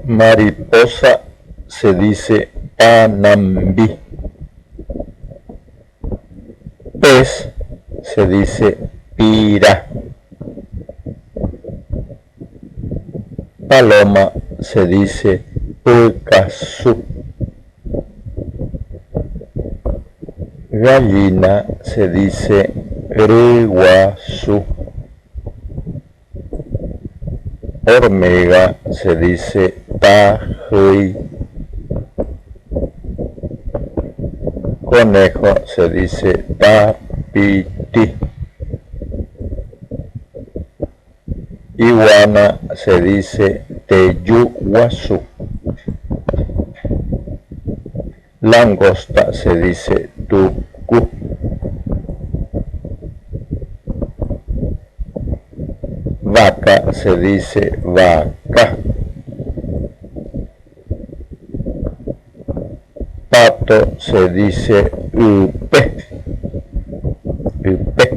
Mariposa se dice panambi. Pez se dice pira. Paloma se dice pykasu. Gallina se dice ryguasu. Hormiga se dice tahýi. Conejo se dice tapiti. Iguana se dice teju guasu. Langosta se dice tuku. Vaca se dice vaka. Pato se dice ype. Ype.